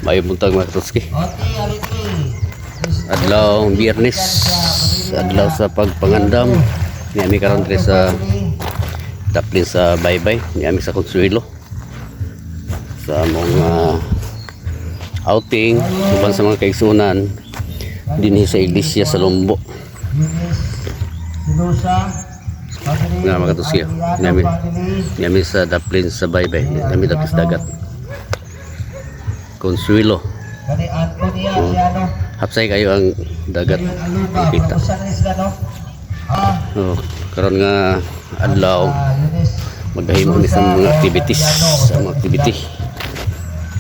Maayong buntag, mga katuski. Adlaw Biyernes, adlaw sa pagpangandam. Niami karon diri sa Daplin sa Baybay, niami sa Consuelo. Sa among outing uban sa mga kaigsunan dinhi sa iglesia sa Lumbo. Nga mga katuski, niami niami sa Daplin sa Baybay, niami dapit sa dagat. Consuelo. Oh. Hapsay kayo ang dagat. Kita. Oh, karon nga adlaw maghahimo ni sa mga activities, sa mga activity.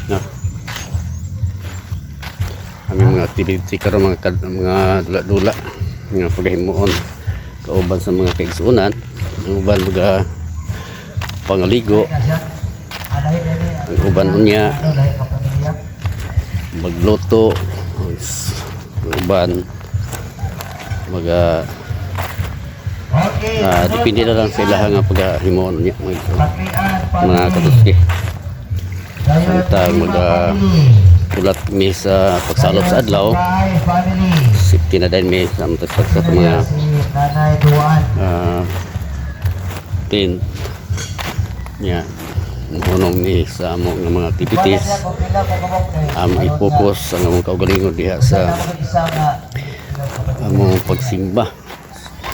No. Aming mga activity karon mga mga dula-dula nga paghimuon kauban sa mga kaigsuonan, ang uban mga pangaligo, ang uban unya magluto, ang uban maga depende na lang sa ilaha nga paghimuon niya mga igsoon, mga katuski. Samtang maga ulat mi sa pagsalop sa adlaw, safety na din mi samtang sa mga tent niya. Muhunong mi sa among nga mga activities, among i-focus ang among kaugalingon diha sa among pagsimba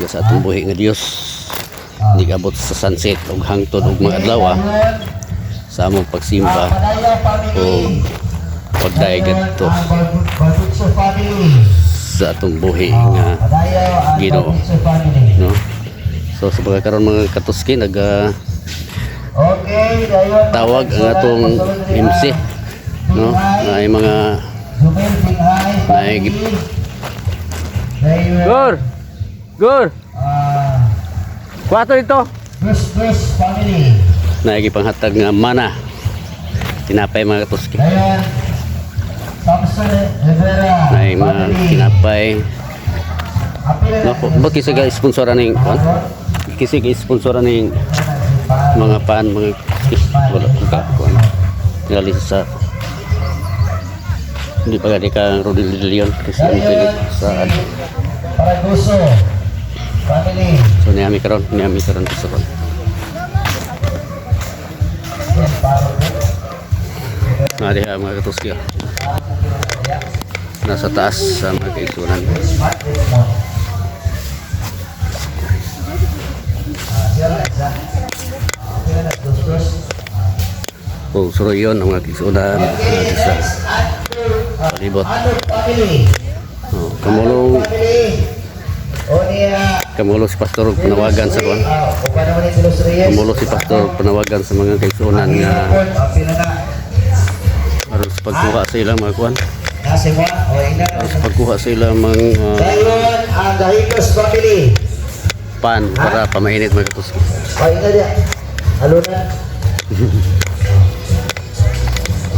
diha sa atong buhi nga Dios. Hindi abot sa sunset ug hangtod og mga adlaw sa among pagsimba o pagdayeg to sa atong buhi nga Ginoo, no? So sa mga karon, mga katuski, nag tawag ang atong MC, no, na ay mga naigip. Gor! Gor! Kwato dito. Naigi panghatag nga mana. Tinapay, mga katuski. Naay mga tinapay. No, ba kisa ga sponsor aning kuan? Kisa ga sponsor aning mga pan, mga katuski. Wala ko ka kuan. Tingali sa hindi pa gani ka Rodel de Leon kasi ano sila sa Paragoso family. So niami karon sa kon. Nga diha, mga katuski, ah. Nasa taas sa mga kaigsunan. Kung suroy yun ang mga kaigsunan natin sa palibot. Family. Oh, kamulong Family. Onia. Kamulo si Pastor og panawagan sa kuan. Kamulo si Pastor og panawagan sa mga kaigsunan nga aron sa pagkuha sa ilang mga kuan. Aron sa pagkuha sa ilang mga Dayon ang Dahigos family. pan para pamainit, mga katuski. O ina dia. Halunan.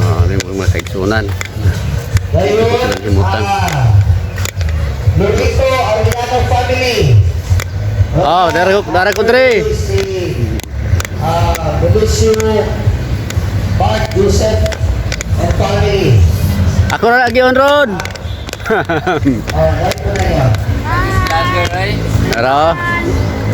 Ah, ano yung mga kaigsunan. Dayon Silang himutan. ang Lorito Arellano family. Oh, dara dara ko dre. Si Benicio Bart Joseph and family. Ako ra lagi on road. Oh, right ko na yan. Ara.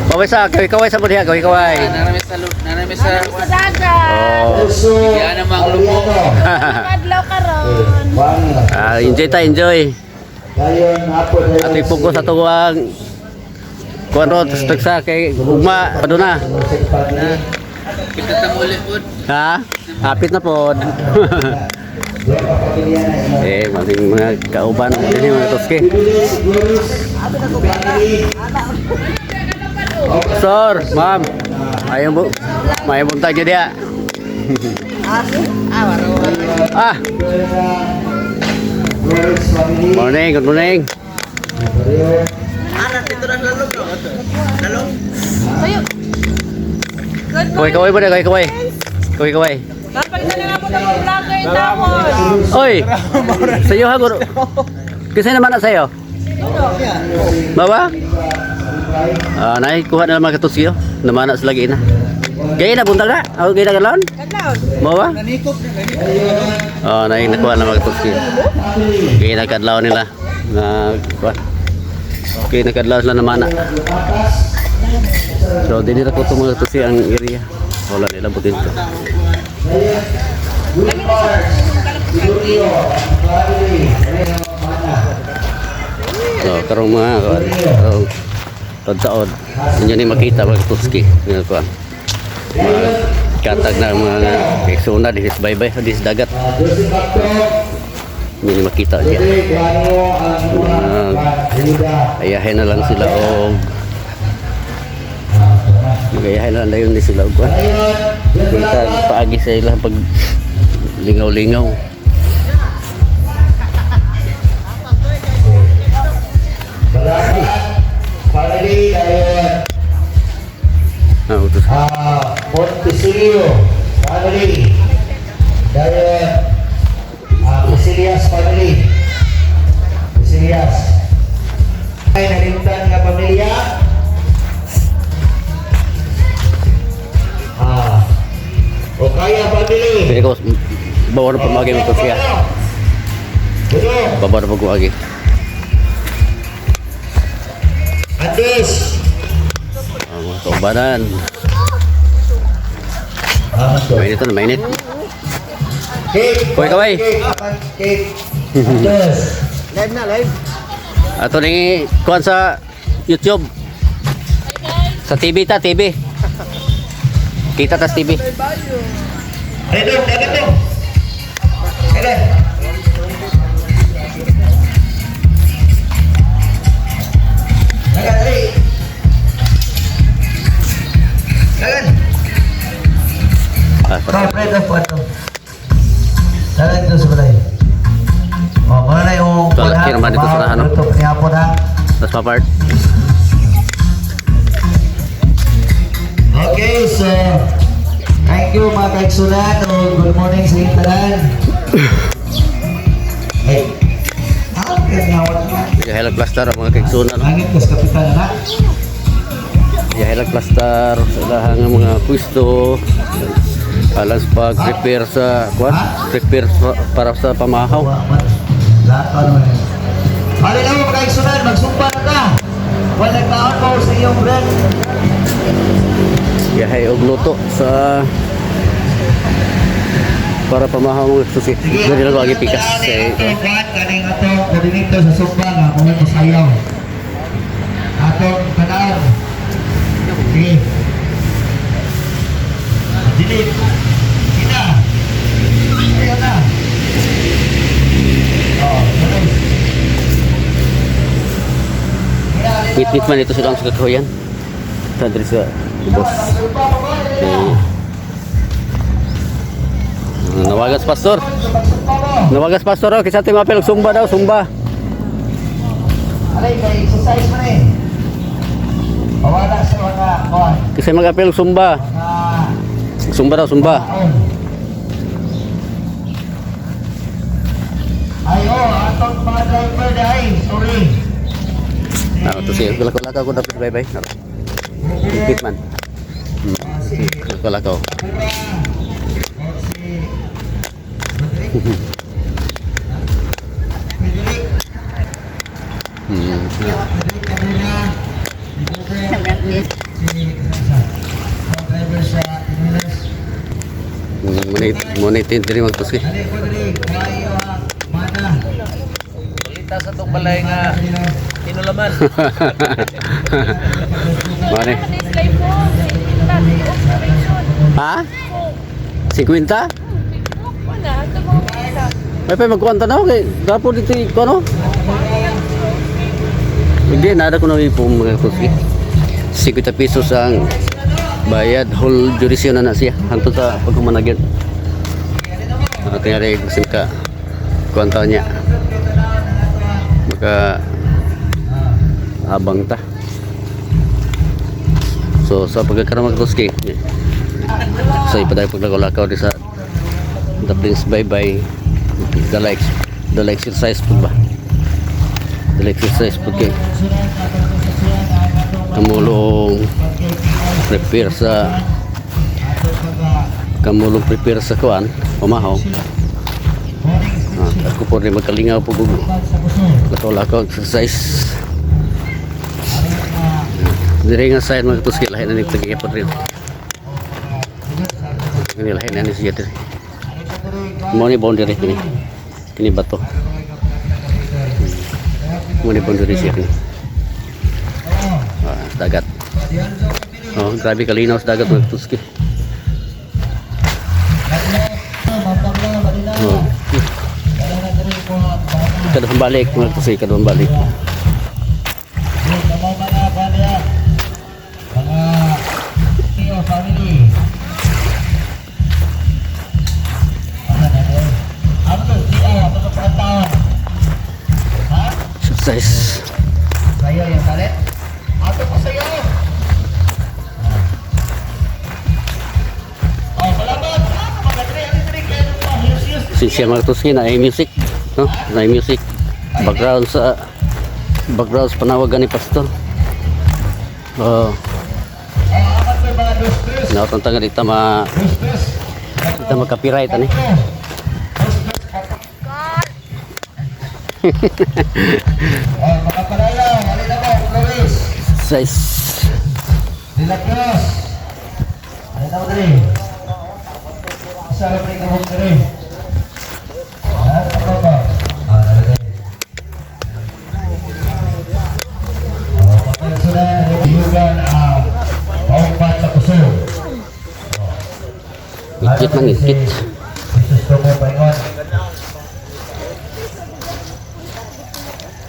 Kaway sa kaway kaway sa mo diha, kaway kaway. Narami sa narami sa Sa dagat. Oh. Benicio Bigyan ng mga lupo. Arellano. Adlaw karon. Juan. Ah, enjoy ta, enjoy. Dayon apo dayon. Ato ipokus ato ang kuan ron sa kay ugma paduna. Joseph family. Kita ta mo ulit pod. Ha? Hapit na pod. Doon ang pamilya na ina. Eh, mating mga kauban dinhi, mga toski. Bibilis, Glorious family. Sir, ma'am. Ayaw mo. May buntag gyud diha. Ah, Glorious family. Morning, good morning. Tayo. Good Kaway kaway mo na, kaway kaway. Kaway kaway. Kapag na lang ako ng vlogger tawon. Oy. Sayo ha guro. Kasi naman na sayo. Bawa? Ah, nay kuha na lang mga katusiyo. Namana sa lagi na. Gaya na buntag na. Ako gaya na kadlawon. Kadlawon. Mo ba? Oh, na nakuha na mga tuski. Gaya na kadlawon nila. Na kuha. Gaya na kadlawon sila namana. So dili ra ko itong mga tuski ang area. Wala nila butin to. So karong mga kuwan, karong pagtaod inyo ni makita mga tuski nga kuan. Mga katag na mga eksona dinis baybay dinis dagat. Joseph Bacto. Inyo ni makita diya. Dili, kuha ang mga ayuda. Ayahin na lang sila og magayahin na lang dayon ni sila og kuan. Kita paagi sa ilang pag lingaw-lingaw. Balakan. Family, dayon. Ah, utos. Montecillo family. Dayon. Priscillas family. Priscillas. Ay, nalimtan nga pamilya. Ah. O kaya family. Pwede ko bawa na pamagi mo to siya. Budo. Bawa na pag-uagi. Andes. Ang mga kaubanan. Ah, Mainit na, mainit. Cake. Hoy, kaway. Cake. Cake. Andes. Live na, live. Ato ni kuan sa YouTube. Sa TV ta, TV. Kita ta sa TV. Ay, dong, dagat dong. Dagat. Dagat, dali. Dagat. Ah, Ito, pre, ito, ito. Dagat ito sa balay. Oh, muna na yung Ito, laki naman dito sa ano. Luto niya po na. tas pa part. Okay, so thank you mga kaigsunan. O, good morning sa inyong tanan. Hey. Ah, kaya nga na. Yahelag plaster ang mga kaigsunan. Langit kas kapitan na. Yahelag plaster sa ilahang mga pwesto. Alas pag prepare sa kuan, prepare para sa pamahaw. Lahat pa naman yun. Bali na mo mga kaigsunan, magsumpa na ka. Wala nagtaon mo sa iyong bread. Yahay og luto sa para pamahaw mga susi. Dili lang ko agi pikas Sige, sa atong kuan kaning atong coordinator sa sumpa nga kung mo sayaw. Atong tanaw. Sige. Dili. Kina. Ayan na. Oh, tuloy. Kina, alin na Wit-wit man ito silang sa kakahuyan. Sa diri sa boss. Magsumpa pa ba? Alin na. Eh, Nawagas pastor. Magsumpa mo. Nawagas pastor oh, kinsa ting mapil sumba daw, sumba. Alay, kay exercise man eh. Pawala sa mga kuan. Kinsa magapil sumba. Mga Sumba daw, sumba. taon. Ay, oh, atong mga driver dahil. Sorry. Ah, ito siya. Lakaw-lakaw ko dapat bye-bye. Wit man. Lakaw-lakaw. Pura. O si Rodrick. Frederick. Frederick Cabrera. Si Bobet. Si Mga driver sa Pinulas. Munit, munit diri magtuski. Dali, Frederick. Kayo, ah, mana. Balita sa tong balay nga tinulaman. Mane. Display po. Operation. Ha? 50? Facebook wala. Ito mga pera. May pa magkuwanta na ako kay dapo dito ko ano? Hindi nada ko na ipo mga kuski. 50 pesos ang bayad whole duration na na siya hangtod sa paghumanagin. Ano tingari gusto ka kuwanta niya. Maka abang ta. So sa pagkakaroon mga kuski. So ipaday paglakaw-lakaw di sa the Prince bye bye the exercise po ba the exercise po kay kamulong prepare sa Kamulong prepare sa kuan, pamahaw. Ah, ako po rin magkalingaw po gugo. Lakaw-lakaw, exercise. Dire nga side, mga katuski, lahi na ni tagipon rin. Kini lahi na ni siya dire. Mo ni boundary kini. Kini bato. Mo ni boundary siya kini. Ah, dagat. Oh, grabe kalinaw sa dagat, mga katuski. Oh. Ikaduhang balik, mga katuski, ikaduhang balik. Exercise. Sayo yung palit. Ato ko sayo. Oh, salamat. Ah, magadre, ali dre kay pa Jesus. Siya, mga katuski, na ay music, no? Na ay music. Background sa panawagan ni pastor. Oh, Ah, amat may mga dos tres. nautang nga dito ma Dos tres. dito ma-copyright ani. Oh, mga palayaw, ali na mo, Flores. Size. De La Cruz. Ali na mo dre. Sa pre ka mo dre. Ah, ako ba? Ah, dali dre. Oh, pagkasunod, yugan ang paumpat sa kusog. Ikit man ikit. Jesus mo paingon.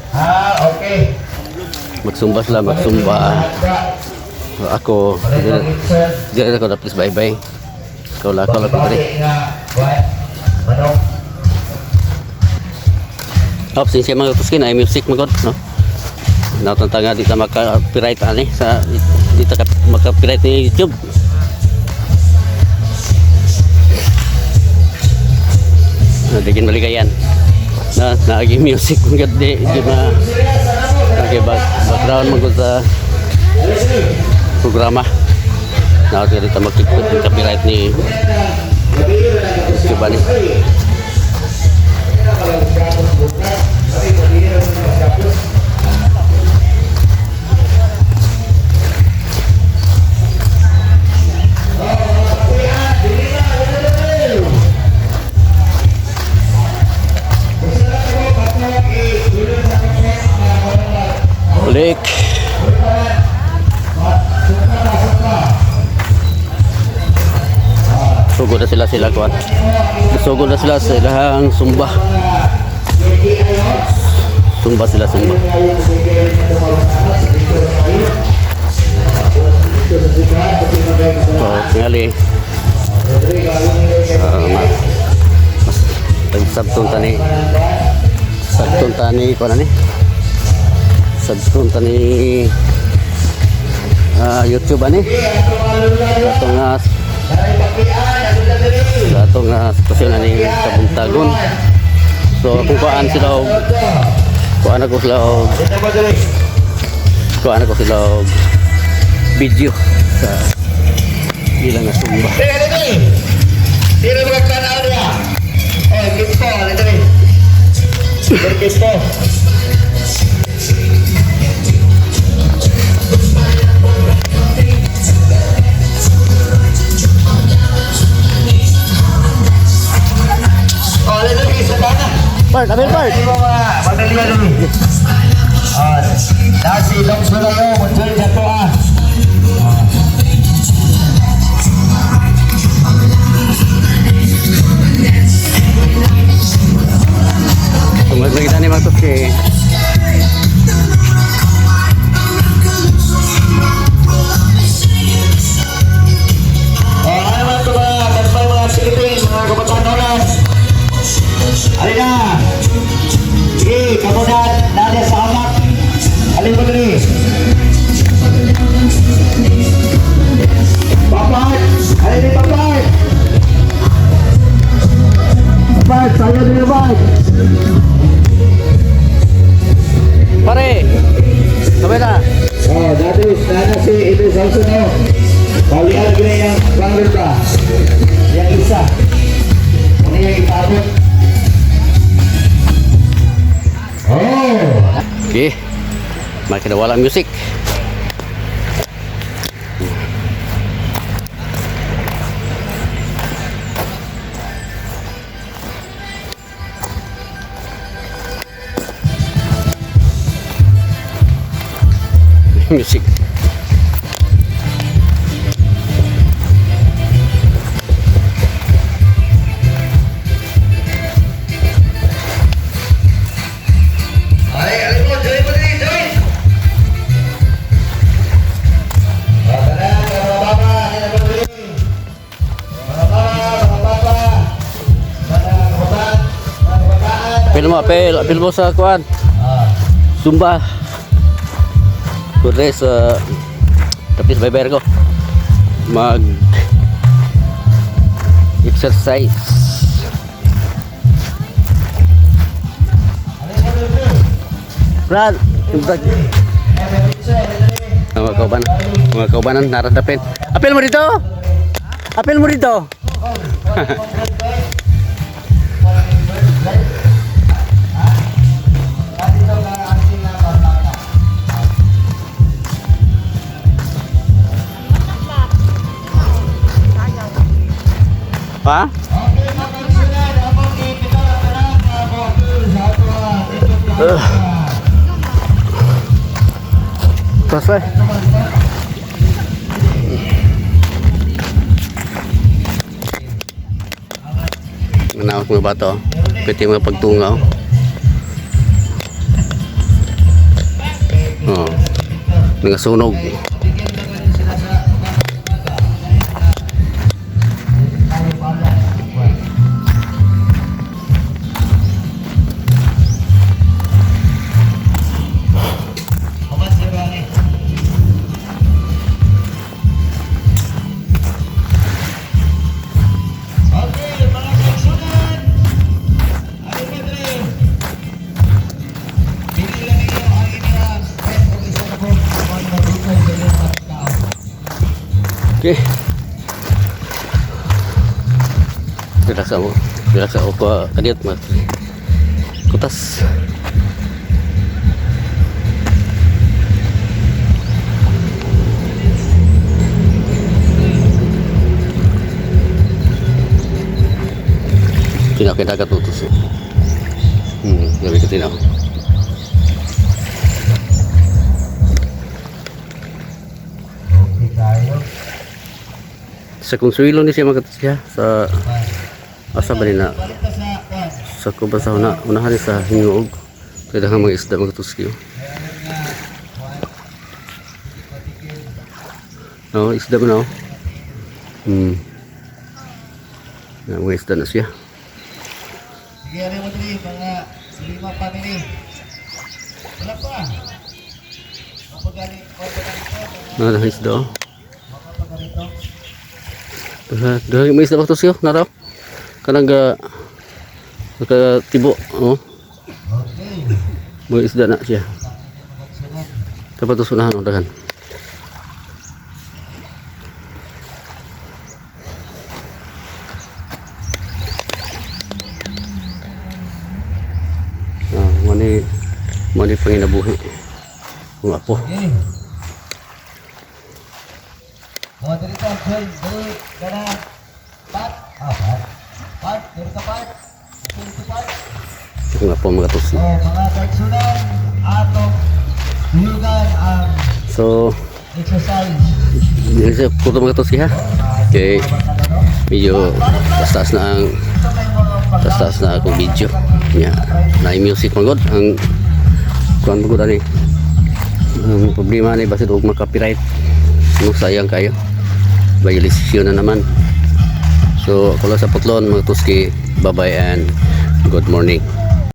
Ah, okay. Magsumba sila, magsumba. Ako, dire ako na, please, bye bye. Ikaw lang, ako lang dre. Manok. Oh, siya, mga katuski, na ay music magod, no? Nautang nga dito maka-copyright ani sa dito ka maka-copyright ni YouTube. Na digin maligayan. Na naagi music magod di di ma okay, background magod sa programa. Na dito maka-copyright ni YouTube ani. Balik. Sugod na sila sila kuan. Sugod na sila sa ilang sumba. Sumba sila, sumba. So, tingali. Mas sabtong tani. Sabtong tani kuan ani. Sabtong tani YouTube ani. Atong sa atong sitwasyon ani kabuntagon. So kung kuan sila og kuan ako sila og kuan ako sila og video sa ilang nga sumba. Tira mga tanaw niya. Oh, gift po, ano dali. Gift po. Oh, ano dali, sa dana. Part, abel part. Ay, mga pamilya dali. Ah, nasi long sulayo, muncul jatuh ah. Tungod lagi tani, mga tuki. Oh, ano man ito mga gagmay mga Pilipin, mga kabataan oras. Alin na? Sige, kamo na, nada sa amak. Alin mo dali? Papat! Alin ni Papat? Papat, sayo din Papat. Pare. Sabay na. Oh, dati, nana si Idris Samson oh. Balian gina yung runner ba? Yang isa. Ano yung ipabot? Oh! Okay. Makidawala ang music. Music. Ay, alin mo, join mo din, join! Mga tanan, mga baba, alin mo din. Mga baba, mga baba, mga kabataan, mga kabataan. Apil mo, apil. Apil mo sa kuan. Zumba. Kure sa tapis baybayar ko. Mag exercise. Brad, Brad. Mga kaubanan, naradapin. Apil mo dito! Apil mo dito! Ha? Ugh. Tapos eh. Manawak mga bato. Pwede mga pagtungaw. Oh. Nagasunog. Okay, mga kaigsunan. Ay, madre. Pili lang ninyo ang inyong best o isa na po ang mabukay sa inyong mga tao. Okay. Relax ako. Relax ako ko. Kadiyot mo. Kutas. Tinakita ka tutos. Gabi ko tinaw. Okay tayo. Sa konsuelo ni siya magatos siya sa asa ba nila Balik ka sa kwan. sa kuba sa una unahan ni sa hinguog kaya daghang mga isda mga tuskiyo. No, isda man oh. Na mga isda na siya. Sige, ano mo dali, mga lima pa nini. Wala pa. Mapagali, mapagali Na daghang isda oh. mapagalito. Duha, duha mga isda mga tuskiyo naraw. Kanang nakatibo oh. Okay. Mga isda na siya. Dapat to unahan oh daghan. Ah, mani mani panginabuhi. Mga apo. Okay. Mga dali ka, join, dali, gana, pat, ah, pat, pat, dali ka pat, dali ka pat. Mga apo mga tusi. Oh, mga kaigsunan, atong duyugan ang So, exercise. dili siya puto mga tusi ha. Okay, medyo taas na ang taas na akong video. Nya, na music magod ang kuan magod ani. Ang problema ni basin og ma-copyright. No, sayang kayo. Violation na naman. So, ako lang sa putlon mga tuski. Bye-bye and good morning.